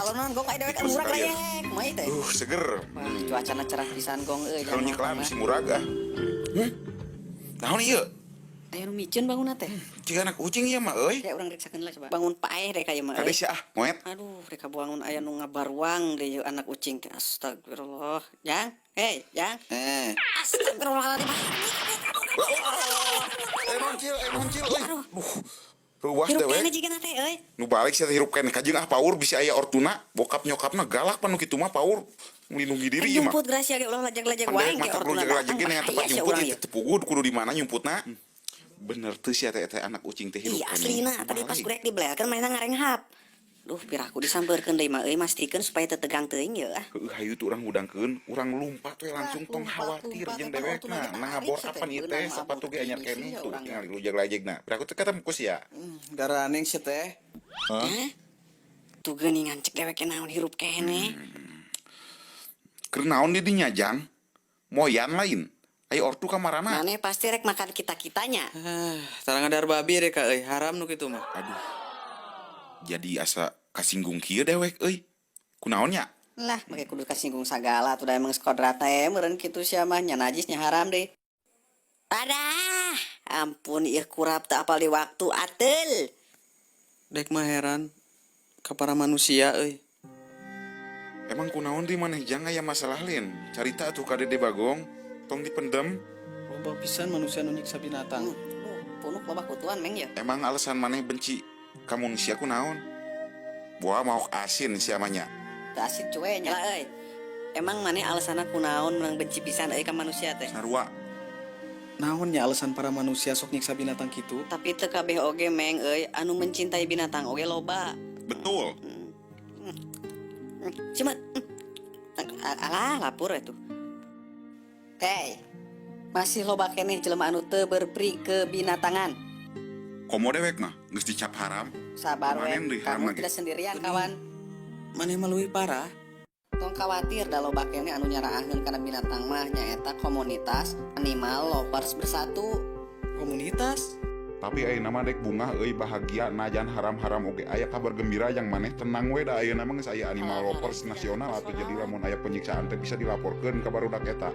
Alon-alon, Gong, aya dewek Terus murag sekalian. Rayek. Kumaha ieu teh? Seger. Wah, cuacana cerah pisan, Gong, euy. Kalau nyeklan si murag ah. Naon ieu? Aya nu miceun bangunna teh. Jiga anak ucing ieu mah euy. Kayak urang riksakeun lah coba. Bangun paeh rek ieu mah Kade euy. sia ah, moet. Aduh, rek bangun aya nu ngabaruang deui ieu anak ucing teh. Astagfirullah. Jang, hei, Jang. Eh, Astagfirullahaladzim. Eh, naon, Cil, eh, naon, Cil, euy. Aduh. Duh. Ruas Hirup dewek. keneh jigana teh euy. Nu balik sia teh hirup keneh kajeng ah, paur bisa aya ortuna, bokap nyokapna galak pan nu kitu mah, paur melindungi diri ieu mah. Nyumput Gracia ge ulah lajag-lajag wae Pandai ke mata perlu ortuna jaga datang, lagi yang tempat bahaya sia nyumput urang itu ieu. Tepugu kudu di mana nyumputna. Bener tuh sia teh, teh anak ucing teh hirup Iya, keneh. aslina tadi pas Balik. Kurek dibelelkeun mainna ngarenghap. Duh, piraku disampeurkeun deui mah euy, mastikeun supaya teu tegang teuing ye ah. Heuh, hayu tuh urang hudangkeun, urang lumpat we langsung, tong khawatir jeung dewekna. Nah, ngabor apan ieu teh, sapatu ge anyar keneh tuh tinggal lujag-lajegna. Piraku teh kata ku sia. Garaning sih teh. Hah? Tuh geuningan cek dewek naon hirup keneh. Keur naon di dinya, Jang? Moyan lain. Ayo ortu ka marana. Maneh pasti rek makan kita-kitanya. Ah, tara ngadahar babi rek euy, haram nu kitu mah. Aduh. Jadi asa kasinggung kieu dewek euy. Kunaon nya? Lah, make kudu kasinggung sagala tuh, da emang skodratna ye meureun kitu sia mah, nya najis nya haram deh. Adah, ampun ieu kurap teu apal di waktu atel. Dek mah heran ka para manusia euy. Emang kunaon di maneh, Jang, aya masalah lain? Carita atuh ka Dede Bagong, tong dipendem. Loba pisan manusia nu nyiksa binatang. Punuk loba kutuan, Meng, ya. Emang alasan maneh benci ka manusia kunaon? Wah, mau asin sia mah nya. Teu asin cuy nya euy. Emang maneh alasanna kunaon menang benci pisan euy ka manusia teh? Sarua. Naon nya alasan para manusia sok nyiksa binatang kitu? Tapi teu kabeh oge, Meng, euy, anu mencintai binatang oge loba. Betul. Cuma alah, lapur itu. Hey, masih loba keneh jelema anu teu berperi kebinatangan. Komo dewek mah geus dicap haram. Sabar we, Kemarin di haram kamu lagi. Tidak sendirian, kawan. Maneh mah leuwih parah. Tong khawatir, da loba keneh anu nyaraaheun kana binatang mah, nyaeta komunitas Animal Lovers Bersatu. Komunitas? Tapi ayeuna mah dek bungah euy, bahagia najan haram-haram oge aya kabar gembira yang maneh tenang we, da ayeuna mah geus aya Animal Lovers nasional atuh, jadi lamun aya penyiksaan teh bisa dilaporkeun ka barudak eta.